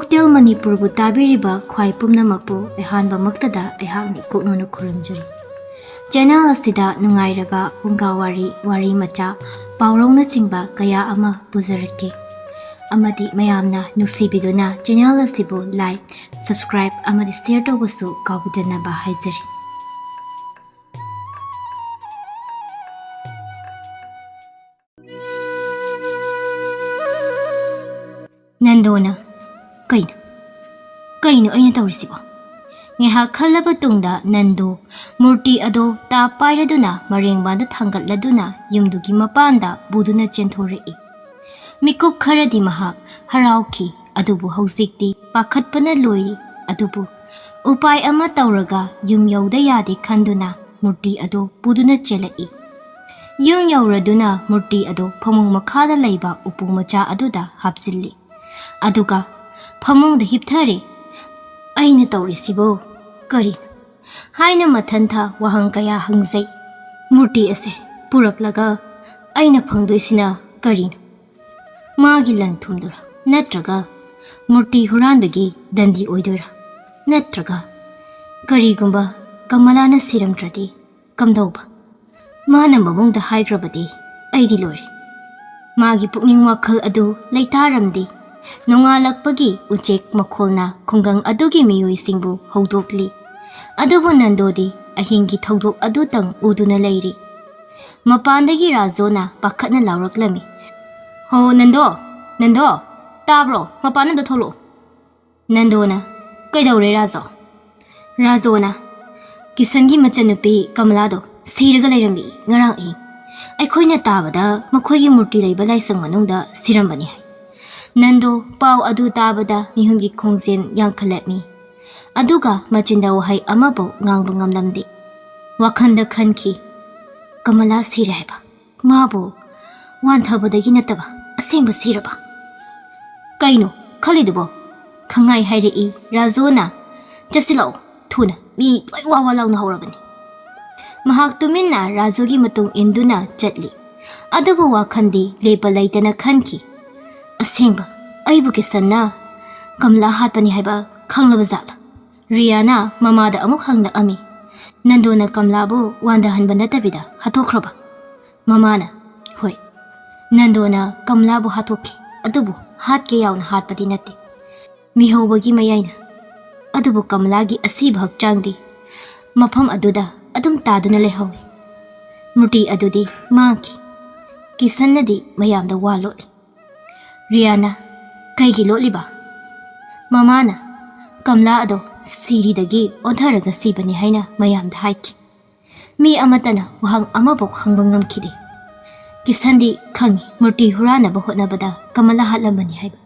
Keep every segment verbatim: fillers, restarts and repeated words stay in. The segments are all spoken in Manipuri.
ꯀꯣꯛꯇꯦꯜ ꯃꯅꯤꯄꯨꯔꯕꯨ ꯇꯥꯕꯤꯔꯤꯕ ꯈ꯭ꯋꯥꯏ ꯄꯨꯝꯅꯃꯛꯄꯨ ꯑꯍꯥꯟꯕꯃꯛꯇꯗ ꯑꯩꯍꯥꯛꯅ ꯏꯀꯣꯛꯅꯧꯅ ꯈꯨꯔꯨꯝꯖꯔꯤ꯫ ꯆꯦꯅꯦꯜ ꯑꯁꯤꯗ ꯅꯨꯡꯉꯥꯏꯔꯕ ꯐꯨꯡꯒꯥ ꯋꯥꯔꯤ, ꯋꯥꯔꯤ ꯃꯆꯥ, ꯄꯥꯎꯔꯧꯅꯆꯤꯡꯕ ꯀꯌꯥ ꯑꯃ ꯄꯨꯖꯔꯛꯀꯦ꯫ ꯑꯃꯗꯤ ꯃꯌꯥꯝꯅ ꯅꯨꯡꯁꯤꯕꯤꯗꯨꯅ ꯆꯦꯅꯦꯜ ꯑꯁꯤꯕꯨ like, subscribe ꯑꯃꯗꯤ share ꯇꯧꯕꯁꯨ ꯀꯥꯎꯕꯤꯗꯅꯕ ꯍꯥꯏꯖꯔꯤ꯫ ꯅꯟꯗꯣꯅ, "ꯀꯩꯅꯣ? ꯀꯩꯅꯣ ꯑꯩꯅ ꯇꯧꯔꯤꯁꯤꯕꯣ?" ꯉꯥꯏꯍꯥꯛ ꯈꯜꯂꯕ ꯇꯨꯡꯗ ꯅꯟꯗꯣ ꯃꯨꯔꯇꯤ ꯑꯗꯣ ꯇꯥꯞ ꯄꯥꯏꯔꯗꯨꯅ ꯃꯔꯦꯡꯕꯥꯟꯗ ꯊꯥꯡꯒꯠꯂꯗꯨꯅ ꯌꯨꯝꯗꯨꯒꯤ ꯃꯄꯥꯟꯗ ꯄꯨꯗꯨꯅ ꯆꯦꯟꯊꯣꯔꯛꯏ꯫ ꯃꯤꯀꯨꯞ ꯈꯔꯗꯤ ꯃꯍꯥꯛ ꯍꯔꯥꯎꯈꯤ, ꯑꯗꯨꯕꯨ ꯍꯧꯖꯤꯛꯇꯤ ꯄꯥꯈꯠꯄꯅ ꯂꯣꯏꯔꯤ꯫ ꯑꯗꯨꯕꯨ ꯎꯄꯥꯏ ꯑꯃ ꯇꯧꯔꯒ ꯌꯨꯝ ꯌꯧꯗ ꯌꯥꯗꯦ ꯈꯟꯗꯨꯅ ꯃꯨꯔꯇꯤ ꯑꯗꯨ ꯄꯨꯗꯨꯅ ꯆꯦꯜꯂꯛꯏ꯫ ꯌꯨꯝ ꯌꯧꯔꯗꯨꯅ ꯃꯨꯔꯇꯤ ꯑꯗꯨ ꯐꯃꯨꯡ ꯃꯈꯥꯗ ꯂꯩꯕ ꯎꯄꯨ ꯃꯆꯥ ꯑꯗꯨꯗ ꯍꯥꯞꯆꯤꯜꯂꯤ꯫ ꯑꯗꯨꯒ ꯐꯃꯨꯡꯗ ꯍꯤꯞꯊꯔꯦ꯫ "ꯑꯩꯅ ꯇꯧꯔꯤꯁꯤꯕꯨ ꯀꯔꯤꯅꯣ?" ꯍꯥꯏꯅ ꯃꯊꯟꯊ ꯋꯥꯍꯪ ꯀꯌꯥ ꯍꯪꯖꯩ꯫ ꯃꯨꯔꯇꯤ ꯑꯁꯦ ꯄꯨꯔꯛꯂꯒ ꯑꯩꯅ ꯐꯪꯗꯣꯏꯁꯤꯅ ꯀꯔꯤꯅꯣ? ꯃꯥꯒꯤ ꯂꯟ ꯊꯨꯝꯗꯨꯔꯥ? ꯅꯠꯇ꯭ꯔꯒ ꯃꯨꯔꯇꯤ ꯍꯨꯔꯥꯟꯕꯒꯤ ꯗꯟꯗꯤ ꯑꯣꯏꯗꯣꯏꯔꯥ? ꯅꯠꯇ꯭ꯔꯒ ꯀꯔꯤꯒꯨꯝꯕ ꯀꯃꯂꯥꯅ ꯁꯤꯔꯝꯗ꯭ꯔꯗꯤ ꯀꯝꯗꯧꯕ? ꯃꯥꯅ ꯃꯕꯨꯡꯗ ꯍꯥꯏꯈ꯭ꯔꯕꯗꯤ ꯑꯩꯗꯤ ꯂꯣꯏꯔꯦ꯫ ꯃꯥꯒꯤ ꯄꯨꯛꯅꯤꯡ ꯋꯥꯈꯜ ꯑꯗꯨ ꯂꯩꯇꯥꯔꯝꯗꯦ꯫ ꯅꯣꯡꯉꯥꯜꯂꯛꯄꯒꯤ ꯎꯆꯦꯛ ꯃꯈꯣꯜꯅ ꯈꯨꯡꯒꯪ ꯑꯗꯨꯒꯤ ꯃꯤꯑꯣꯏꯁꯤꯡꯕꯨ ꯍꯧꯗꯣꯛꯂꯤ꯫ ꯑꯗꯨꯕꯨ ꯅꯟꯗꯣꯗꯤ ꯑꯍꯤꯡꯒꯤ ꯊꯧꯗꯣꯛ ꯑꯗꯨꯇꯪ ꯎꯗꯨꯅ ꯂꯩꯔꯤ꯫ ꯃꯄꯥꯟꯗꯒꯤ ꯔꯥꯖꯣꯅ ꯄꯥꯈꯠꯅ ꯂꯥꯎꯔꯛꯂꯝꯃꯤ, "ꯍꯣ, ꯅꯟꯗꯣ, ꯅꯟꯗꯣ, ꯇꯥꯕ꯭ꯔꯣ? ꯃꯄꯥꯟ ꯑꯝꯇ ꯊꯣꯛꯂꯛꯑꯣ!" ꯅꯟꯗꯣꯅ, "ꯀꯩꯗꯧꯔꯦ ꯔꯥꯖꯣ?" ꯔꯥꯖꯣꯅ, "ꯀꯤꯁꯟꯒꯤ ꯃꯆꯟꯅꯨꯄꯤ ꯀꯃꯂꯥꯗꯣ ꯁꯤꯔꯒ ꯂꯩꯔꯝꯃꯤ ꯉꯔꯥꯡ ꯑꯍꯤꯡ꯫ ꯑꯩꯈꯣꯏꯅ ꯇꯥꯕꯗ ꯃꯈꯣꯏꯒꯤ ꯃꯨꯔꯇꯤ ꯂꯩꯕ ꯂꯥꯏꯁꯪ ꯃꯅꯨꯡꯗ ꯁꯤꯔꯝꯕꯅꯤ ꯍꯥꯏ꯫" ꯅꯟꯗꯣ ꯄꯥꯎ ꯑꯗꯨ ꯇꯥꯕꯗ ꯃꯤꯍꯨꯟꯒꯤ ꯈꯣꯡꯖꯦꯜ ꯌꯥꯡꯈꯠꯂꯛꯃꯤ꯫ ꯑꯗꯨꯒ ꯃꯆꯤꯟꯗ ꯋꯥꯍꯩ ꯑꯃꯐꯥꯎ ꯉꯥꯡꯕ ꯉꯝꯂꯝꯗꯦ꯫ ꯋꯥꯈꯜꯗ ꯈꯟꯈꯤ, "ꯀꯃꯂꯥ ꯁꯤꯔꯦ ꯍꯥꯏꯕ? ꯃꯥꯕꯨ ꯋꯥꯟꯊꯕꯗꯒꯤ ꯅꯠꯇꯕ ꯑꯁꯦꯡꯕ ꯁꯤꯔꯕ?" "ꯀꯩꯅꯣ ꯈꯜꯂꯤꯗꯨꯕꯣ?" ꯈꯪꯉꯥꯏ ꯍꯥꯏꯔꯛꯏ ꯔꯥꯖꯣꯅ꯫ "ꯆꯠꯁꯤꯜꯂꯛꯑꯣ ꯊꯨꯅ, ꯃꯤ ꯂꯣꯏ ꯋꯥ ꯋꯥ ꯂꯥꯎꯅ ꯍꯧꯔꯕꯅꯤ꯫" ꯃꯍꯥꯛ ꯇꯨꯃꯤꯟꯅ ꯔꯥꯖꯣꯒꯤ ꯃꯇꯨꯡ ꯏꯟꯗꯨꯅ ꯆꯠꯂꯤ꯫ ꯑꯗꯨꯕꯨ ꯋꯥꯈꯜꯗꯤ ꯂꯦꯞꯄ ꯂꯩꯇꯅ ꯈꯟꯈꯤ, "ꯑꯁꯦꯡꯕ ꯑꯩꯕꯨ ꯀꯤꯁꯟꯅ "ꯀꯃꯂꯥ ꯍꯥꯠꯄꯅꯤ ꯍꯥꯏꯕ ꯈꯪꯂꯕ ꯖꯥꯠꯂ?" ꯔꯤꯌꯥꯅ ꯃꯃꯥꯗ ꯑꯃꯨꯛ ꯍꯪꯂꯛꯑꯝꯃꯤ꯫ "ꯅꯟꯗꯣꯅ ꯀꯃꯂꯥꯕꯨ ꯋꯥꯟꯗꯍꯟꯕ ꯅꯠꯇꯕꯤꯗ ꯍꯥꯠꯇꯣꯛꯈ꯭ꯔꯕ?" ꯃꯃꯥꯅ, "ꯍꯣꯏ, ꯅꯟꯗꯣꯅ ꯀꯃꯂꯥꯕꯨ ꯍꯥꯠꯇꯣꯛꯈꯤ, ꯑꯗꯨꯕꯨ ꯍꯥꯠꯀꯦ ꯌꯥꯎꯅ ꯍꯥꯠꯄꯗꯤ ꯅꯠꯇꯦ꯫ ꯃꯤꯍꯧꯕꯒꯤ ꯃꯌꯥꯏꯅ꯫ ꯑꯗꯨꯕꯨ ꯀꯃꯂꯥꯒꯤ ꯑꯁꯤꯕ ꯍꯛꯆꯥꯡꯗꯤ ꯃꯐꯝ ꯑꯗꯨꯗ ꯑꯗꯨꯝ ꯇꯥꯗꯨꯅ ꯂꯩꯍꯧꯏ꯫ ꯃꯨꯔꯇꯤ ꯑꯗꯨꯗꯤ ꯃꯥꯡꯈꯤ꯫" ꯀꯤꯁꯟꯅꯗꯤ ꯃꯌꯥꯝꯗ ꯋꯥ ꯂꯣꯠꯂꯤ꯫ ꯔꯤꯌꯥꯅ, "ꯀꯩꯒꯤ ꯂꯣꯠꯂꯤꯕ?" ꯃꯃꯥꯅ, "ꯀꯃꯂꯥ ꯑꯗꯣ ꯁꯤꯔꯤꯗꯒꯤ ꯑꯣꯟꯊꯔꯒ ꯁꯤꯕꯅꯤ ꯍꯥꯏꯅ ꯃꯌꯥꯝꯗ ꯍꯥꯏꯈꯤ꯫ ꯃꯤ ꯑꯃꯠꯇꯅ ꯋꯥꯍꯪ ꯑꯃꯐꯥꯎ ꯍꯪꯕ ꯉꯝꯈꯤꯗꯦ꯫ ꯀꯤꯁꯟꯗꯤ ꯈꯪꯏ ꯃꯨꯔꯇꯤ ꯍꯨꯔꯥꯟꯅꯕ ꯍꯣꯠꯅꯕꯗ ꯀꯃꯂꯥ ꯍꯥꯠꯂꯝꯕꯅꯤ ꯍꯥꯏꯕ꯫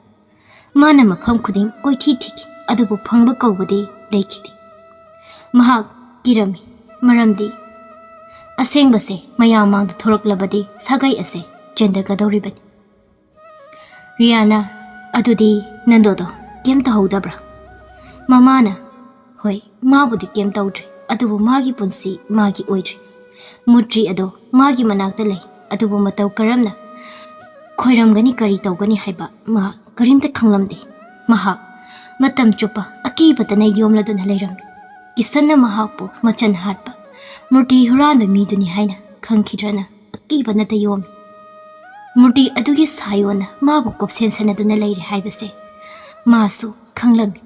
ꯃꯥꯅ ꯃꯐꯝ ꯈꯨꯗꯤꯡ ꯀꯣꯏꯊꯤ ꯊꯤꯈꯤ, ꯑꯗꯨꯕꯨ ꯐꯪꯕ ꯀꯧꯕꯗꯤ ꯂꯩꯈꯤꯗꯦ꯫ ꯃꯍꯥꯛ ꯀꯤꯔꯝꯃꯤ, ꯃꯔꯝꯗꯤ ꯑꯁꯦꯡꯕꯁꯦ ꯃꯌꯥꯝ ꯃꯥꯡꯗ ꯊꯣꯔꯛꯂꯕꯗꯤ ꯁꯥꯒꯩ ꯑꯁꯦ ꯆꯦꯟꯊꯒꯗꯧꯔꯤꯕꯅꯤ꯫" ꯔꯤꯌꯥꯅ, "ꯑꯗꯨꯗꯤ ꯅꯟꯗꯣꯗꯣ ꯀꯩꯝ ꯇꯧꯍꯧꯗꯕ꯭ꯔꯥ?" ꯃꯃꯥꯅ, "ꯍꯣꯏ, ꯃꯥꯕꯨꯗꯤ ꯀꯩꯝ ꯇꯧꯗ꯭ꯔꯤ, ꯑꯗꯨꯕꯨ ꯃꯥꯒꯤ ꯄꯨꯟꯁꯤ ꯃꯥꯒꯤ ꯑꯣꯏꯗ꯭ꯔꯤ꯫ ꯃꯨꯔꯇꯤ ꯑꯗꯣ ꯃꯥꯒꯤ ꯃꯅꯥꯛꯇ ꯂꯩ, ꯑꯗꯨꯕꯨ ꯃꯇꯧ ꯀꯔꯝꯅ ꯈꯣꯏꯔꯝꯒꯅꯤ, ꯀꯔꯤ ꯇꯧꯒꯅꯤ ꯍꯥꯏꯕ ꯃꯥ ꯀꯔꯤꯝꯇ ꯈꯪꯂꯝꯗꯦ꯫ ꯃꯍꯥꯛ ꯃꯇꯝ ꯆꯨꯞꯄ ꯑꯀꯤꯕꯇꯅ ꯌꯣꯝꯂꯗꯨꯅ ꯂꯩꯔꯝꯃꯤ꯫ ꯀꯤꯁꯟꯅ ꯃꯍꯥꯛꯄꯨ ꯃꯆꯟ ꯍꯥꯠꯄ ꯃꯨꯔꯇꯤ ꯍꯨꯔꯥꯟꯕ ꯃꯤꯗꯨꯅꯤ ꯍꯥꯏꯅ ꯈꯪꯈꯤꯗ꯭ꯔꯅ ꯑꯀꯤꯕꯅꯇ ꯌꯣꯝꯃꯤ꯫ ꯃꯨꯔꯇꯤ ꯑꯗꯨꯒꯤ ꯁꯥꯌꯣꯟꯅ ꯃꯥꯕꯨ ꯀꯨꯞꯁꯦꯟ ꯁꯦꯟꯅꯗꯨꯅ ꯂꯩꯔꯦ ꯍꯥꯏꯕꯁꯦ ꯃꯥꯁꯨ ꯈꯪꯂꯝꯃꯤ꯫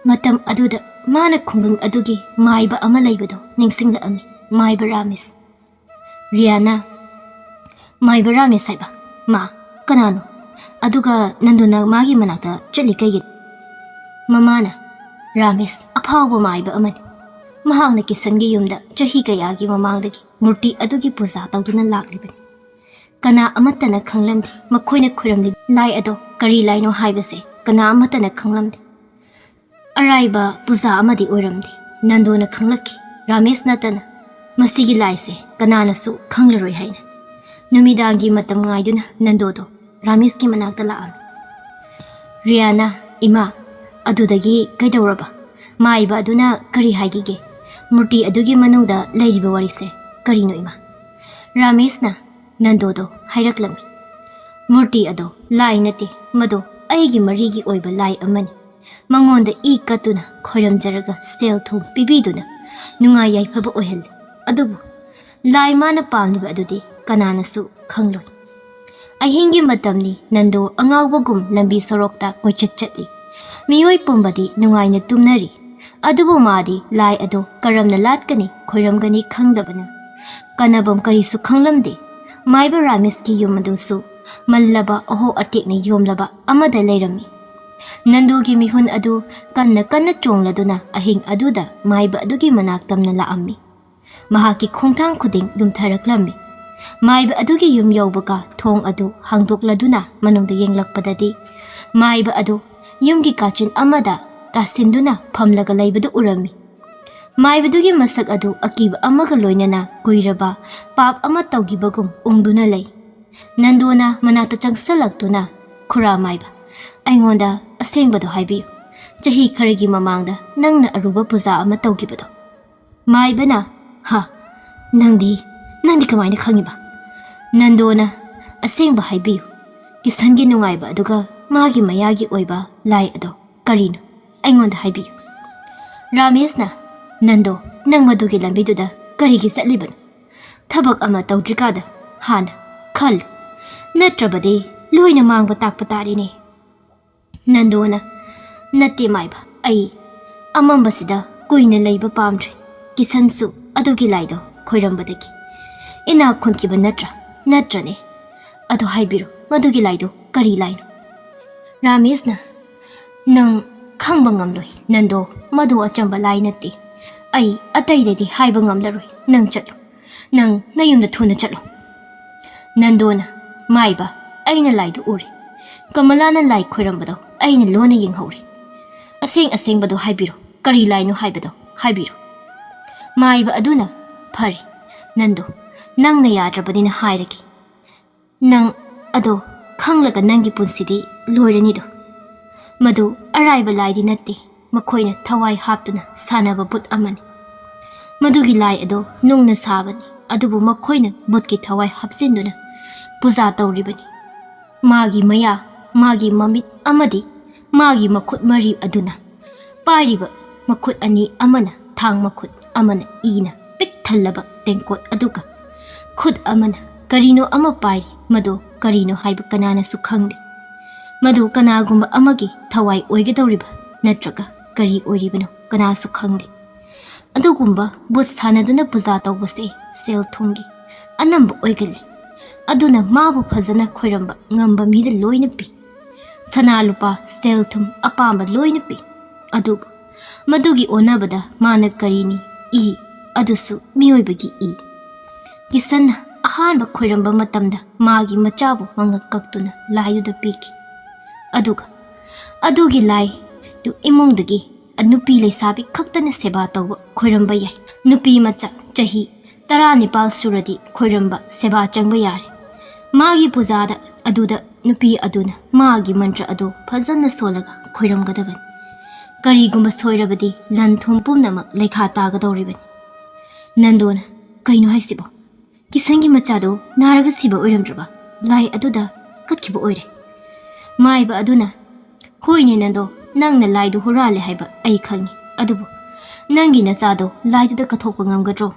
ꯃꯇꯝ ꯑꯗꯨꯗ ꯃꯥꯅ ꯈꯨꯡꯒꯪ ꯑꯗꯨꯒꯤ ꯃꯥꯏꯕ ꯑꯃ ꯂꯩꯕꯗꯣ ꯅꯤꯡꯁꯤꯡꯂꯛꯑꯝꯃꯤ, ꯃꯥꯏꯕ ꯔꯥꯃꯦꯁ꯫" ꯔꯤꯌꯥꯅ, "ꯃꯥꯏꯕ ꯔꯥꯃꯦꯁ ꯍꯥꯏꯕ? ꯃꯥ ꯀꯅꯥꯅꯣ? ꯑꯗꯨꯒ ꯅꯟꯗꯨꯅ ꯃꯥꯒꯤ ꯃꯅꯥꯛꯇ ꯆꯠꯂꯤ ꯀꯩꯒꯤꯅꯣ?" ꯃꯃꯥꯅ, "ꯔꯥꯃꯦꯁ ꯑꯐꯥꯎꯕ ꯃꯥꯏꯕ ꯑꯃꯅꯤ꯫ ꯃꯍꯥꯛꯅ ꯀꯤꯁꯟꯒꯤ ꯌꯨꯝꯗ ꯆꯍꯤ ꯀꯌꯥꯒꯤ ꯃꯃꯥꯡꯗꯒꯤ ꯃꯨꯔꯇꯤ ꯑꯗꯨꯒꯤ ꯄꯨꯖꯥ ꯇꯧꯗꯨꯅ ꯂꯥꯛꯂꯤꯕꯅꯤ꯫ ꯀꯅꯥ ꯑꯃꯠꯇꯅ ꯈꯪꯂꯝꯗꯦ ꯃꯈꯣꯏꯅ ꯈꯨꯔꯝꯂꯤꯕ ꯂꯥꯏ ꯑꯗꯣ ꯀꯔꯤ ꯂꯥꯏꯅꯣ ꯍꯥꯏꯕꯁꯦ, ꯀꯅꯥ ꯑꯃꯠꯇꯅ ꯈꯪꯂꯝꯗꯦ꯫ ꯑꯔꯥꯏꯕ ꯄꯨꯖꯥ ꯑꯃꯗꯤ ꯑꯣꯏꯔꯝꯗꯦ꯫ ꯅꯟꯗꯣꯅ ꯈꯪꯂꯛꯈꯤ, ꯔꯥꯃꯦꯁ ꯅꯠꯇꯅ ꯃꯁꯤꯒꯤ ꯂꯥꯏꯁꯦ ꯀꯅꯥꯅꯁꯨ ꯈꯪꯂꯔꯣꯏ ꯍꯥꯏꯅ꯫ ꯅꯨꯃꯤꯗꯥꯡꯒꯤ ꯃꯇꯝ ꯉꯥꯏꯗꯨꯅ ꯅꯟꯗꯣꯗꯣ ꯔꯥꯃꯦꯁꯀꯤ ꯃꯅꯥꯛꯇ ꯂꯥꯛꯑꯝꯃꯤ꯫" ꯔꯤꯌꯥꯅ, "ꯏꯃꯥ, ꯑꯗꯨꯗꯒꯤ ꯀꯩꯗꯧꯔꯕ? ꯃꯥꯏꯕ ꯑꯗꯨꯅ ꯀꯔꯤ ꯍꯥꯏꯈꯤꯒꯦ? ꯃꯨꯔꯇꯤ ꯑꯗꯨꯒꯤ ꯃꯅꯨꯡꯗ ꯂꯩꯔꯤꯕ ꯋꯥꯔꯤꯁꯦ ꯀꯔꯤꯅꯣ, ꯏꯃꯥ?" ꯔꯥꯃꯦꯁꯅ ꯅꯟꯗꯣꯗꯣ ꯍꯥꯏꯔꯛꯂꯝꯃꯤ꯫ "ꯃꯨꯔꯇꯤ ꯑꯗꯣ ꯂꯥꯏ ꯅꯠꯇꯦ, ꯃꯗꯣ ꯑꯩꯒꯤ ꯃꯔꯤꯒꯤ ꯑꯣꯏꯕ ꯂꯥꯏ ꯑꯃꯅꯤ꯫ ꯃꯉꯣꯟꯗ ꯏ ꯀꯠꯇꯨꯅ ꯈꯣꯏꯔꯝꯖꯔꯒ ꯁꯦꯜ ꯊꯨꯝ ꯄꯤꯕꯤꯗꯨꯅ ꯅꯨꯡꯉꯥꯏ ꯌꯥꯏꯐꯕ ꯑꯣꯏꯍꯜꯂꯤ꯫ ꯑꯗꯨꯕꯨ ꯂꯥꯏ ꯃꯥꯅ ꯄꯥꯝꯂꯤꯕ ꯑꯗꯨꯗꯤ ꯀꯅꯥꯅꯁꯨ ꯈꯪꯂꯣꯏ꯫ ꯑꯍꯤꯡꯒꯤ ꯃꯇꯝꯅꯤ꯫ ꯅꯟꯗꯣ ꯑꯉꯥꯎꯕꯒꯨꯝ ꯂꯝꯕꯤ ꯁꯣꯔꯣꯛꯇ ꯀꯣꯏꯆꯠ ꯆꯠꯂꯤ꯫ ꯃꯤꯑꯣꯏ ꯄꯨꯝꯕꯗꯤ ꯅꯨꯡꯉꯥꯏꯅ ꯇꯨꯝꯅꯔꯤ꯫ ꯑꯗꯨꯕꯨ ꯃꯥꯗꯤ ꯂꯥꯏ ꯑꯗꯨ ꯀꯔꯝꯅ ꯂꯥꯠꯀꯅꯤ, ꯈꯣꯏꯔꯝꯒꯅꯤ ꯈꯪꯗꯕꯅ ꯀꯥꯟꯅꯕꯝ ꯀꯔꯤꯁꯨ ꯈꯪꯂꯝꯗꯦ꯫ ꯃꯥꯏꯕ ꯔꯥꯃꯦꯁꯀꯤ ꯌꯨꯝ ꯑꯗꯨꯁꯨ ꯃꯜꯂꯕ ꯑꯍꯣ ꯑꯇꯦꯛꯅ ꯌꯣꯝꯂꯕ ꯑꯃꯗ ꯂꯩꯔꯝꯃꯤ꯫ ꯅꯟꯗꯨꯒꯤ ꯃꯤꯍꯨꯟ ꯑꯗꯨ ꯀꯟꯅ ꯀꯟꯅ ꯆꯣꯡꯂꯗꯨꯅ ꯑꯍꯤꯡ ꯑꯗꯨꯗ ꯃꯥꯏꯕ ꯑꯗꯨꯒꯤ ꯃꯅꯥꯛ ꯇꯝꯅ ꯂꯥꯛꯑꯝꯃꯤ꯫ ꯃꯍꯥꯛꯀꯤ ꯈꯣꯡꯊꯥꯡ ꯈꯨꯗꯤꯡ ꯂꯨꯝꯊꯔꯛꯂꯝꯃꯤ꯫ ꯃꯥꯏꯕ ꯑꯗꯨꯒꯤ ꯌꯨꯝ ꯌꯧꯕꯒ ꯊꯣꯡ ꯑꯗꯨ ꯍꯥꯡꯗꯣꯛꯂꯗꯨꯅ ꯃꯅꯨꯡꯗ ꯌꯦꯡꯂꯛꯄꯗꯗꯤ ꯃꯥꯏꯕ ꯑꯗꯨ ꯌꯨꯝꯒꯤ ꯀꯥꯆꯤꯟ ꯑꯃꯗ ꯇꯥꯁꯤꯟꯗꯨꯅ ꯐꯝꯂꯒ ꯂꯩꯕꯗꯨ ꯎꯔꯝꯃꯤ꯫ ꯃꯥꯏꯕꯗꯨꯒꯤ ꯃꯁꯛ ꯑꯗꯨ ꯑꯀꯤꯕ ꯑꯃꯒ ꯂꯣꯏꯅꯅ ꯀꯨꯏꯔꯕ ꯄꯥꯞ ꯑꯃ ꯇꯧꯈꯤꯕꯒꯨꯝ ꯎꯪꯗꯨꯅ ꯂꯩ꯫ ꯅꯟꯗꯣꯅ ꯃꯅꯥꯛꯇ ꯆꯪꯁꯜꯂꯛꯇꯨꯅ, "ꯈꯨꯔꯥ ꯃꯥꯏꯕ, ꯑꯩꯉꯣꯟꯗ ꯑꯁꯦꯡꯕꯗꯣ ꯍꯥꯏꯕꯤꯌꯨ꯫ ꯆꯍꯤ ꯈꯔꯒꯤ ꯃꯃꯥꯡꯗ ꯅꯪꯅ ꯑꯔꯨꯕ ꯄꯨꯖꯥ ꯑꯃ ꯇꯧꯈꯤꯕꯗꯣ?" ꯃꯥꯏꯕꯅ, "ꯍꯥ? ꯅꯪꯗꯤ, ꯅꯪꯗꯤ ꯀꯃꯥꯏꯅ ꯈꯪꯉꯤꯕ?" ꯅꯟꯗꯣꯅ, "ꯑꯁꯦꯡꯕ ꯍꯥꯏꯕꯤꯌꯨ꯫ ꯀꯤꯁꯟꯒꯤ ꯅꯨꯡꯉꯥꯏꯕ ꯑꯗꯨꯒ ꯃꯥꯒꯤ ꯃꯌꯥꯒꯤ ꯑꯣꯏꯕ ꯂꯥꯏ ꯑꯗꯣ ꯀꯔꯤꯅꯣ? ꯑꯩꯉꯣꯟꯗ ꯍꯥꯏꯕꯤꯌꯨ꯫" ꯔꯥꯃꯦꯁꯅ, "ꯅꯟꯗꯣ, ꯅꯪ ꯃꯗꯨꯒꯤ ꯂꯝꯕꯤꯗꯨꯗ ꯀꯔꯤꯒꯤ ꯆꯠꯂꯤꯕꯅꯣ? ꯊꯕꯛ ꯑꯃ ꯇꯧꯗ꯭ꯔꯤꯀꯥꯟꯗ ꯍꯥꯟꯅ ꯈꯜꯂꯨ꯫ ꯅꯠꯇ꯭ꯔꯕꯗꯤ ꯂꯣꯏꯅ ꯃꯥꯡꯕ ꯇꯥꯛꯄ ꯇꯥꯔꯦꯅꯦ꯫" ꯅꯟꯗꯣꯅ, "ꯅꯠꯇꯦ ꯃꯥꯏꯕ, ꯑꯩ ꯑꯃꯝꯕꯁꯤꯗ ꯀꯨꯏꯅ ꯂꯩꯕ ꯄꯥꯝꯗ꯭ꯔꯦ꯫ ꯀꯤꯁꯟꯁꯨ ꯑꯗꯨꯒꯤ ꯂꯥꯏꯗꯣ ꯈꯣꯏꯔꯝꯕꯗꯒꯤ ꯏꯅꯥꯛ ꯈꯨꯟꯈꯤꯕ ꯅꯠꯇ꯭ꯔꯥ? ꯅꯠꯇ꯭ꯔꯅꯦ? ꯑꯗꯣ ꯍꯥꯏꯕꯤꯔꯣ, ꯃꯗꯨꯒꯤ ꯂꯥꯏꯗꯣ ꯀꯔꯤ ꯂꯥꯏꯅꯣ?" ꯔꯥꯃꯦꯁꯅ, "ꯅꯪ ꯈꯪꯕ ꯉꯝꯂꯣꯏ ꯅꯟꯗꯣ, ꯃꯗꯨ ꯑꯆꯝꯕ ꯂꯥꯏ ꯅꯠꯇꯦ꯫ ꯑꯩ ꯑꯇꯩꯗꯗꯤ ꯍꯥꯏꯕ ꯉꯝꯂꯔꯣꯏ, ꯅꯪ ꯆꯠꯂꯨ꯫ ꯅꯪ ꯅꯌꯨꯝꯗ ꯊꯨꯅ ꯆꯠꯂꯣ꯫" ꯅꯟꯗꯣꯅ, "ꯃꯥꯏꯕ, ꯑꯩꯅ ꯂꯥꯏꯗꯨ ꯎꯔꯦ꯫ ꯀꯃꯂꯥꯅ ꯂꯥꯏ ꯈꯣꯏꯔꯝꯕꯗꯣ ꯑꯩꯅ ꯂꯣꯟꯅ ꯌꯦꯡꯍꯧꯔꯦ꯫ ꯑꯁꯦꯡ ꯑꯁꯦꯡꯕꯗꯣ ꯍꯥꯏꯕꯤꯔꯣ, ꯀꯔꯤ ꯂꯥꯏꯅꯣ ꯍꯥꯏꯕꯗꯣ ꯍꯥꯏꯕꯤꯔꯣ꯫" ꯃꯥꯏꯕ ꯑꯗꯨꯅ, "ꯐꯔꯦ, ꯅꯟꯗꯣ, ꯅꯪꯅ ꯌꯥꯗ꯭ꯔꯕꯅꯤꯅ ꯍꯥꯏꯔꯒꯦ꯫ ꯅꯪ ꯑꯗꯣ ꯈꯪꯂꯒ ꯅꯪꯒꯤ ꯄꯨꯟꯁꯤꯗꯤ ꯂꯣꯏꯔꯅꯤꯗꯣ꯫ ꯃꯗꯨ ꯑꯔꯥꯏꯕ ꯂꯥꯏꯗꯤ ꯅꯠꯇꯦ, ꯃꯈꯣꯏꯅ ꯊꯋꯥꯏ ꯍꯥꯞꯇꯨꯅ ꯁꯥꯟꯅꯕ ꯕꯨꯠ ꯑꯃꯅꯤ꯫ ꯃꯗꯨꯒꯤ ꯂꯥꯏ ꯑꯗꯣ ꯅꯨꯡꯅ ꯁꯥꯕꯅꯤ, ꯑꯗꯨꯕꯨ ꯃꯈꯣꯏꯅ ꯕꯨꯠꯀꯤ ꯊꯋꯥꯏ ꯍꯥꯞꯆꯤꯟꯗꯨꯅ ꯄꯨꯖꯥ ꯇꯧꯔꯤꯕꯅꯤ꯫ ꯃꯥꯒꯤ ꯃꯌꯥ ꯃꯥꯒꯤ ꯃꯃꯤꯠ ꯑꯃꯗꯤ ꯃꯥꯒꯤ ꯃꯈꯨꯠ ꯃꯔꯤ ꯑꯗꯨꯅ ꯄꯥꯏꯔꯤꯕ ꯃꯈꯨꯠ ꯑꯅꯤ ꯑꯃꯅ ꯊꯥꯡ ꯃꯈꯨꯠ ꯑꯃꯅ ꯏꯅ ꯄꯤꯛ ꯊꯜꯂꯕ ꯇꯦꯡꯀꯣꯠ ꯑꯗꯨꯒ ꯈꯨꯠ ꯑꯃꯅ ꯀꯔꯤꯅꯣ ꯑꯃ ꯄꯥꯏꯔꯤ꯫ ꯃꯗꯨ ꯀꯔꯤꯅꯣ ꯍꯥꯏꯕ ꯀꯅꯥꯅꯁꯨ ꯈꯪꯗꯦ꯫ ꯃꯗꯨ ꯀꯅꯥꯒꯨꯝꯕ ꯑꯃꯒꯤ ꯊꯋꯥꯏ ꯑꯣꯏꯒꯗꯧꯔꯤꯕ ꯅꯠꯇ꯭ꯔꯒ ꯀꯔꯤ ꯑꯣꯏꯔꯤꯕꯅꯣ ꯀꯅꯥꯁꯨ ꯈꯪꯗꯦ꯫ ꯑꯗꯨꯒꯨꯝꯕ ꯕꯨꯠ ꯁꯥꯟꯅꯗꯨꯅ ꯄꯨꯖꯥ ꯇꯧꯕꯁꯦ ꯁꯦꯜ ꯊꯨꯝꯒꯤ ꯑꯅꯝꯕ ꯑꯣꯏꯒꯜꯂꯤ꯫ ꯑꯗꯨꯅ ꯃꯥꯕꯨ ꯐꯖꯅ ꯈꯣꯏꯔꯝꯕ ꯉꯝꯕ ꯃꯤꯗ ꯂꯣꯏꯅ ꯄꯤ꯫ ꯁꯅꯥ ꯂꯨꯄꯥ, ꯁꯦꯜ ꯊꯨꯝ ꯑꯄꯥꯝꯕ ꯂꯣꯏꯅ ꯄꯤ꯫ ꯑꯗꯨꯕꯨ ꯃꯗꯨꯒꯤ ꯑꯣꯟꯅꯕꯗ ꯃꯥꯅ ꯀꯔꯤꯅꯤ? ꯏ꯫ ꯑꯗꯨꯁꯨ ꯃꯤꯑꯣꯏꯕꯒꯤ ꯏ꯫ ꯀꯤꯁꯟꯅ ꯑꯍꯥꯟꯕ ꯈꯣꯏꯔꯝꯕ ꯃꯇꯝꯗ ꯃꯥꯒꯤ ꯃꯆꯥꯕꯨ ꯃꯉꯛ ꯀꯛꯇꯨꯅ ꯂꯥꯏꯗꯨꯗ ꯄꯤꯈꯤ꯫ ꯑꯗꯨꯒ ꯑꯗꯨꯒꯤ ꯂꯥꯏꯗꯨ ꯏꯃꯨꯡꯗꯨꯒꯤ ꯅꯨꯄꯤ ꯂꯩꯁꯥꯕꯤ ꯈꯛꯇꯅ ꯁꯦꯕꯥ ꯇꯧꯕ ꯈꯣꯏꯔꯝꯕ ꯌꯥꯏ꯫ ꯅꯨꯄꯤ ꯃꯆꯥ ꯆꯍꯤ ꯇꯔꯥꯅꯤꯄꯥꯜ ꯁꯨꯔꯗꯤ ꯈꯣꯏꯔꯝꯕ ꯁꯦꯕꯥ ꯆꯪꯕ ꯌꯥꯔꯦ꯫ ꯃꯥꯒꯤ ꯄꯨꯖꯥꯗ ꯑꯗꯨꯗ ꯅꯨꯄꯤ ꯑꯗꯨꯅ ꯃꯥꯒꯤ ꯃꯟꯇ꯭ꯔ ꯑꯗꯨ ꯐꯖꯅ ꯁꯣꯜꯂꯒ ꯈꯣꯏꯔꯝꯒꯗꯕꯅꯤ꯫ ꯀꯔꯤꯒꯨꯝꯕ ꯁꯣꯏꯔꯕꯗꯤ ꯂꯟ ꯊꯨꯝ ꯄꯨꯝꯅꯃꯛ ꯂꯩꯈꯥ ꯇꯥꯒꯗꯧꯔꯤꯕꯅꯤ꯫ ꯅꯟꯗꯣꯅ, "ꯀꯩꯅꯣ ꯍꯥꯏꯁꯤꯕꯣ? ꯀꯤꯁꯟꯒꯤ ꯃꯆꯥꯗꯣ ꯅꯥꯔꯒ ꯁꯤꯕ ꯑꯣꯏꯔꯝꯗ꯭ꯔꯕ? ꯂꯥꯏ ꯑꯗꯨꯗ ꯀꯠꯈꯤꯕ ꯑꯣꯏꯔꯦ?" ꯃꯥꯏꯕ ꯑꯗꯨꯅ, "ꯍꯣꯏꯅꯦ ꯅꯟꯗꯣ, ꯅꯪꯅ ꯂꯥꯏꯗꯨ ꯍꯨꯔꯥꯜꯂꯦ ꯍꯥꯏꯕ ꯑꯩ ꯈꯪꯉꯤ꯫ ꯑꯗꯨꯕꯨ ꯅꯪꯒꯤ ꯅꯆꯥꯗꯣ ꯂꯥꯏꯗꯨꯗ ꯀꯠꯊꯣꯛꯄ ꯉꯝꯒꯗ꯭ꯔꯣ?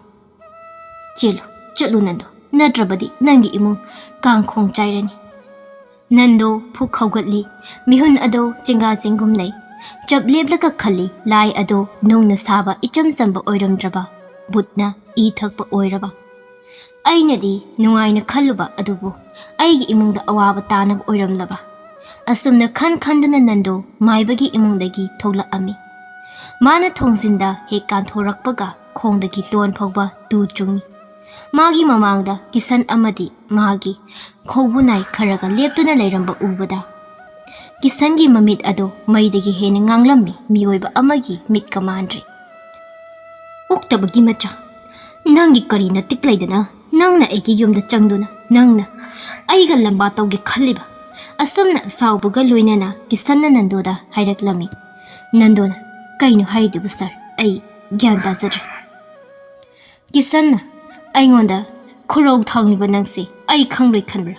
ꯆꯦꯜꯂꯨ, ꯆꯠꯂꯨ ꯅꯟꯗꯣ, ꯅꯠꯇ꯭ꯔꯕꯗꯤ ꯅꯪꯒꯤ ꯏꯃꯨꯡ ꯀꯥꯡꯈꯣꯡ ꯆꯥꯏꯔꯅꯤ꯫" ꯅꯟꯗꯣ ꯐꯨꯛ ꯍꯧꯒꯠꯂꯤ꯫ ꯃꯤꯍꯨꯟ ꯑꯗꯣ ꯆꯤꯡꯒꯥ ꯆꯤꯡꯒꯨꯝ ꯂꯩ꯫ ꯆꯞ ꯂꯦꯞꯂꯒ ꯈꯜꯂꯤ, ꯂꯥꯏ ꯑꯗꯣ ꯅꯨꯡꯅ ꯁꯥꯕ ꯏꯆꯝ ꯆꯝꯕ ꯑꯣꯏꯔꯝꯗ꯭ꯔꯕ? ꯕꯨꯠꯅ ꯏ ꯊꯛꯄ ꯑꯣꯏꯔꯕ? ꯑꯩꯅꯗꯤ ꯅꯨꯡꯉꯥꯏꯅ ꯈꯜꯂꯨꯕ ꯑꯗꯨꯕꯨ ꯑꯩꯒꯤ ꯏꯃꯨꯡꯗ ꯑꯋꯥꯕ ꯇꯥꯅꯕ ꯑꯣꯏꯔꯝꯂꯕ? ꯑꯁꯨꯝꯅ ꯈꯟ ꯈꯟꯗꯨꯅ ꯅꯟꯗꯣ ꯃꯥꯏꯕꯒꯤ ꯏꯃꯨꯡꯗꯒꯤ ꯊꯣꯛꯂꯛꯑꯝꯃꯤ꯫ ꯃꯥꯅ ꯊꯣꯡꯖꯤꯟꯗ ꯍꯦꯛ ꯀꯥꯟꯊꯣꯔꯛꯄꯒ ꯈꯣꯡꯗꯒꯤ ꯇꯣꯟ ꯐꯥꯎꯕ ꯇꯨ ꯆꯨꯡꯏ꯫ ꯃꯥꯒꯤ ꯃꯃꯥꯡꯗ ꯀꯤꯁꯟ ꯑꯃꯗꯤ ꯃꯥꯒꯤ ꯈꯧꯕꯨꯅꯥꯏ ꯈꯔꯒ ꯂꯦꯞꯇꯨꯅ ꯂꯩꯔꯝꯕ ꯎꯕꯗ ꯀꯤꯁꯟꯒꯤ ꯃꯃꯤꯠ ꯑꯗꯨ ꯃꯩꯗꯒꯤ ꯍꯦꯟꯅ ꯉꯥꯡꯂꯝꯃꯤ꯫ ꯃꯤꯑꯣꯏꯕ ꯑꯃꯒꯤ ꯃꯤꯠꯀ ꯃꯥꯟꯗ꯭ꯔꯦ꯫ "ꯑꯣꯛꯇꯕꯒꯤ ꯃꯆꯥ, ꯅꯪꯒꯤ ꯀꯔꯤ ꯅꯇꯤꯛ ꯂꯩꯗꯅ ꯅꯪꯅ ꯑꯩꯒꯤ ꯌꯨꯝꯗ ꯆꯪꯗꯨꯅ ꯅꯪꯅ ꯑꯩꯒ ꯂꯝꯕꯥ ꯇꯧꯒꯦ ꯈꯜꯂꯤꯕ?" ꯑꯁꯨꯝꯅ ꯁꯥꯎꯕꯒ ꯂꯣꯏꯅꯅ ꯀꯤꯁꯟꯅ ꯅꯟꯗꯣꯗ ꯍꯥꯏꯔꯛꯂꯝꯃꯤ꯫ ꯅꯟꯗꯣꯅ, "ꯀꯩꯅꯣ ꯍꯥꯏꯔꯤꯗꯨꯕꯨ ꯁꯥꯔ? ꯑꯩ ꯒ꯭ꯌꯥꯟ ꯇꯥꯖꯗ꯭ꯔꯦ꯫" ꯀꯤꯁꯟꯅ, "ꯑꯩꯉꯣꯟꯗ ꯈꯨꯔꯧ ꯊꯥꯡꯂꯤꯕ ꯅꯪꯁꯦ ꯑꯩ ꯈꯪꯂꯣꯏ ꯈꯟꯕ꯭ꯔꯥ?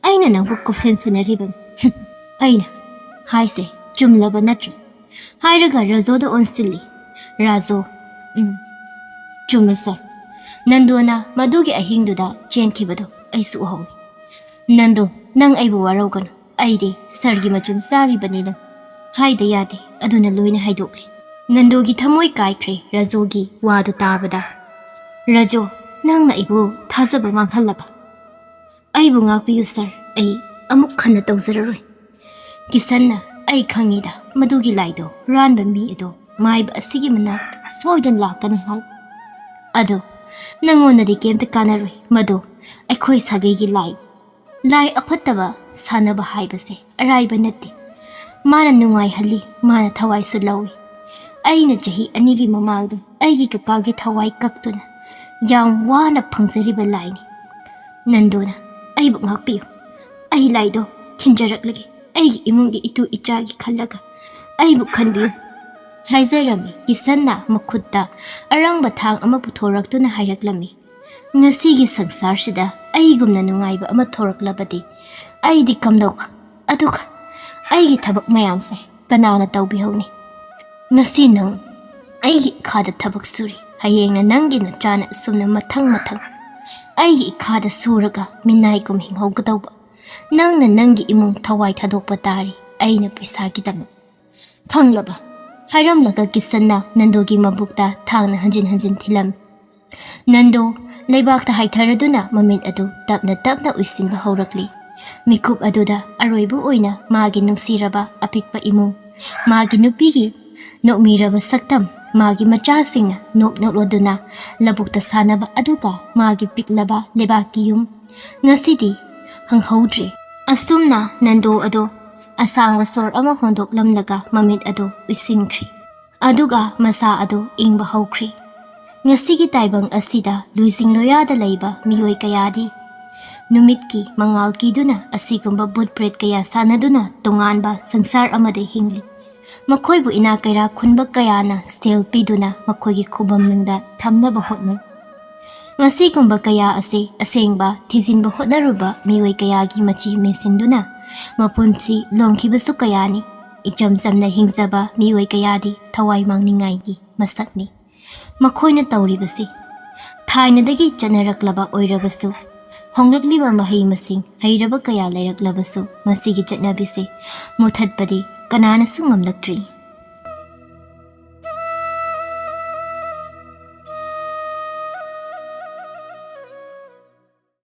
ꯑꯩꯅ ꯅꯪꯕꯨ ꯀꯨꯞꯁꯦꯟ ꯁꯦꯟꯅꯔꯤꯕꯅꯤ꯫ "ꯑꯩꯅ ꯍꯥꯏꯁꯦ ꯆꯨꯝꯂꯕ ꯅꯠꯇ꯭ꯔꯣ?" ꯍꯥꯏꯔꯒ ꯔꯥꯖꯣꯗ ꯑꯣꯟꯁꯤꯜꯂꯤ꯫ ꯔꯥꯖꯣ, "ꯎꯝ, ꯆꯨꯝꯃꯦ ꯁꯥꯔ꯫ ꯅꯟꯗꯣꯅ ꯃꯗꯨꯒꯤ ꯑꯍꯤꯡꯗꯨꯗ ꯆꯦꯟꯈꯤꯕꯗꯣ ꯑꯩꯁꯨ ꯎꯍꯧꯏ꯫ ꯅꯟꯗꯣ, ꯅꯪ ꯑꯩꯕꯨ ꯋꯥꯔꯧꯒꯅꯨ꯫ ꯑꯩꯗꯤ ꯁꯥꯔꯒꯤ ꯃꯆꯨꯝ ꯆꯥꯔꯤꯕꯅꯤꯅ ꯍꯥꯏꯗ ꯌꯥꯗꯦ, ꯑꯗꯨꯅ ꯂꯣꯏꯅ ꯍꯥꯏꯗꯣꯛꯂꯦ꯫" ꯅꯟꯗꯣꯒꯤ ꯊꯃꯣꯏ ꯀꯥꯏꯈ꯭ꯔꯦ ꯔꯥꯖꯣꯒꯤ ꯋꯥꯗꯨ ꯇꯥꯕꯗ꯫ "ꯔꯥꯖꯣ, ꯅꯪꯅ ꯑꯩꯕꯨ ꯊꯥꯖꯕ ꯃꯥꯡꯍꯜꯂꯕ? ꯑꯩꯕꯨ ꯉꯥꯛꯄꯤꯌꯨ ꯁꯥꯔ, ꯑꯩ ꯑꯃꯨꯛ ꯍꯟꯅ ꯇꯧꯖꯔꯔꯣꯏ꯫" ꯀꯤꯁꯟꯅ, "ꯑꯩ ꯈꯪꯉꯤꯗ, ꯃꯗꯨꯒꯤ ꯂꯥꯏꯗꯣ ꯍꯨꯔꯥꯟꯕ ꯃꯤ ꯑꯗꯣ ꯃꯥꯏꯕ ꯑꯁꯤꯒꯤ ꯃꯅꯥꯛꯇ ꯁꯣꯏꯗꯅ ꯂꯥꯛꯀꯅꯤ ꯍꯥꯏ꯫ ꯑꯗꯣ ꯅꯪꯉꯣꯟꯗꯗꯤ ꯀꯩꯝꯇ ꯀꯥꯟꯅꯔꯣꯏ꯫ ꯃꯗꯣ ꯑꯩꯈꯣꯏ ꯁꯥꯒꯩꯒꯤ ꯂꯥꯏ꯫ ꯂꯥꯏ ꯑꯐꯠꯇꯕ ꯁꯥꯟꯅꯕ ꯍꯥꯏꯕꯁꯦ ꯑꯔꯥꯏꯕ ꯅꯠꯇꯦ꯫ ꯃꯥꯅ ꯅꯨꯡꯉꯥꯏꯍꯜꯂꯤ, ꯃꯥꯅ ꯊꯋꯥꯏꯁꯨ ꯂꯧꯏ꯫ ꯑꯩꯅ ꯆꯍꯤ ꯑꯅꯤꯒꯤ ꯃꯃꯥꯡꯗ ꯑꯩꯒꯤ ꯀꯀꯥꯒꯤ ꯊꯋꯥꯏ ꯀꯛꯇꯨꯅ ꯌꯥꯝ ꯋꯥꯅ ꯐꯪꯖꯔꯤꯕ ꯂꯥꯏꯅꯤ꯫ ꯅꯟꯗꯣꯅ ꯑꯩꯕꯨ ꯉꯥꯛꯄꯤꯌꯨ꯫ ꯑꯩ ꯂꯥꯏꯗꯣ ꯊꯤꯟꯖꯔꯛꯂꯒꯦ꯫ ꯑꯩꯒꯤ ꯏꯃꯨꯡꯒꯤ ꯏꯇꯨ ꯏꯆꯥꯒꯤ ꯈꯜꯂꯒ ꯑꯩꯕꯨ ꯈꯟꯕꯤꯌꯨ", ꯍꯥꯏꯖꯔꯝꯃꯤ꯫ ꯀꯤꯁꯟꯅ ꯃꯈꯨꯠꯇ ꯑꯔꯪꯕ ꯊꯥꯡ ꯑꯃ ꯄꯨꯊꯣꯔꯛꯇꯨꯅ ꯍꯥꯏꯔꯛꯂꯝꯃꯤ, "ꯉꯁꯤꯒꯤ ꯁꯪꯁꯥꯔꯁꯤꯗ ꯑꯩꯒꯨꯝꯅ ꯅꯨꯡꯉꯥꯏꯕ ꯑꯃ ꯊꯣꯔꯛꯂꯕꯗꯤ ꯑꯩꯗꯤ ꯀꯝꯗꯧꯕ? ꯑꯗꯨꯒ ꯑꯩꯒꯤ ꯊꯕꯛ ꯃꯌꯥꯝꯁꯦ ꯀꯅꯥꯅ ꯇꯧꯕꯤꯍꯧꯅꯤ? ꯉꯁꯤ ꯅꯪ ꯑꯩꯒꯤ ꯏꯈꯥꯗ ꯊꯕꯛ ꯁꯨꯔꯤ, ꯍꯌꯦꯡꯅ ꯅꯪꯒꯤ ꯅꯆꯥꯅ ꯑꯁꯨꯝꯅ ꯃꯊꯪ ꯃꯊꯪ ꯑꯩꯒꯤ ꯏꯈꯥꯗ ꯁꯨꯔꯒ ꯃꯤꯅꯥꯏꯒꯨꯝ ꯍꯤꯡꯍꯧꯒꯗꯧꯕ꯫ ꯅꯪꯅ ꯅꯪꯒꯤ ꯏꯃꯨꯡ ꯊꯋꯥꯏ ꯊꯥꯗꯣꯛꯄ ꯇꯥꯔꯤ ꯑꯩꯅ ꯄꯩꯁꯥꯒꯤꯗꯃꯛ꯫ ꯈꯪꯂꯕ?" ꯍꯥꯏꯔꯝꯂꯒ ꯀꯤꯁꯟꯅ ꯅꯟꯗꯣꯒꯤ ꯃꯕꯨꯛꯇ ꯊꯥꯡꯅ ꯍꯟꯖꯤꯟ ꯍꯟꯖꯤꯟ ꯊꯤꯜꯂꯝꯃꯤ꯫ ꯅꯟꯗꯣ ꯂꯩꯕꯥꯛꯇ ꯍꯥꯏꯊꯔꯗꯨꯅ ꯃꯃꯤꯠ ꯑꯗꯨ ꯇꯞꯅ ꯇꯞꯅ ꯎꯏꯁꯤꯟꯕ ꯍꯧꯔꯛꯂꯤ꯫ ꯃꯤꯀꯨꯞ ꯑꯗꯨꯗ ꯑꯔꯣꯏꯕ ꯑꯣꯏꯅ ꯃꯥꯒꯤ ꯅꯨꯡꯁꯤꯔꯕ ꯑꯄꯤꯛꯄ ꯏꯃꯨꯡ, ꯃꯥꯒꯤ ꯅꯨꯄꯤꯒꯤ ꯅꯣꯛꯃꯤꯔꯕ ꯁꯛꯇꯝ, ꯃꯥꯒꯤ ꯃꯆꯥꯁꯤꯡꯅ ꯅꯣꯛ ꯅꯣꯛꯂꯗꯨꯅ ꯂꯧꯕꯨꯛꯇ ꯁꯥꯟꯅꯕ ꯑꯗꯨꯒ ꯃꯥꯒꯤ ꯄꯤꯛꯂꯕ ꯂꯩꯕꯥꯛꯀꯤ ꯌꯨꯝ, ꯉꯁꯤꯗꯤ ꯍꯪꯍꯧꯗ꯭ꯔꯦ꯫ ꯑꯁꯨꯝꯅ ꯅꯟꯗꯣ ꯑꯗꯣ ꯑꯁꯥꯡꯕ ꯁꯣꯔ ꯑꯃ ꯍꯣꯟꯗꯣꯛꯂꯝꯂꯒ ꯃꯃꯤꯠ ꯑꯗꯨ ꯎꯏꯁꯤꯟꯈ꯭ꯔꯦ꯫ ꯑꯗꯨꯒ ꯃꯁꯥ ꯑꯗꯨ ꯏꯪꯕ ꯍꯧꯈ꯭ꯔꯦ꯫ ꯉꯁꯤꯒꯤ ꯇꯥꯏꯕꯪ ꯑꯁꯤꯗ ꯂꯨꯏꯖꯤꯡ ꯂꯣꯌꯥꯗ ꯂꯩꯕ ꯃꯤꯑꯣꯏ ꯀꯌꯥꯗꯤ ꯅꯨꯃꯤꯠꯀꯤ ꯃꯉꯥꯜ ꯀꯤꯗꯨꯅ ꯑꯁꯤꯒꯨꯝꯕ ꯚꯨꯠ ꯄ꯭ꯔꯦꯠ ꯀꯌꯥ ꯁꯥꯟꯅꯗꯨꯅ ꯇꯣꯉꯥꯟꯕ ꯁꯪꯁꯥꯔ ꯑꯃꯗ ꯍꯤꯡꯂꯤ꯫ ꯃꯈꯣꯏꯕꯨ ꯏꯅꯥꯛ ꯀꯩꯔꯥꯛ ꯈꯨꯟꯕ ꯀꯌꯥꯅ ꯁꯦꯜ ꯄꯤꯗꯨꯅ ꯃꯈꯣꯏꯒꯤ ꯈꯨꯕꯝꯅꯨꯡꯗ ꯊꯝꯅꯕ ꯍꯣꯠꯅꯩ꯫ ꯃꯁꯤꯒꯨꯝꯕ ꯀꯌꯥ ꯑꯁꯤ ꯑꯁꯦꯡꯕ ꯊꯤꯖꯤꯟꯕ ꯍꯣꯠꯅꯔꯨꯕ ꯃꯤꯑꯣꯏ ꯀꯌꯥꯒꯤ ꯃꯆꯤ ꯃꯦꯟꯁꯤꯟꯗꯨꯅ ꯃꯄꯨꯟꯁꯤ ꯂꯣꯝꯈꯤꯕꯁꯨ ꯀꯌꯥꯅꯤ꯫ ꯏꯆꯝ ꯆꯝꯅ ꯍꯤꯡꯖꯕ ꯃꯤꯑꯣꯏ ꯀꯌꯥꯗꯤ ꯊꯋꯥꯏ ꯃꯥꯡꯅꯤꯡꯉꯥꯏꯒꯤ ꯃꯁꯛꯅꯤ꯫ ꯃꯈꯣꯏꯅ ꯇꯧꯔꯤꯕꯁꯤ ꯊꯥꯏꯅꯗꯒꯤ ꯆꯠꯅꯔꯛꯂꯕ ꯑꯣꯏꯔꯕꯁꯨ, ꯍꯣꯡꯂꯛꯂꯤꯕ ꯃꯍꯩ ꯃꯁꯤꯡ ꯍꯩꯔꯕ ꯀꯌꯥ ꯂꯩꯔꯛꯂꯕꯁꯨ, ꯃꯁꯤꯒꯤ ꯆꯠꯅꯕꯤꯁꯤ ꯃꯨꯊꯠꯄꯗꯤ ꯀꯅꯥꯅꯁꯨ ꯉꯝꯂꯛꯇ꯭ꯔꯤ꯫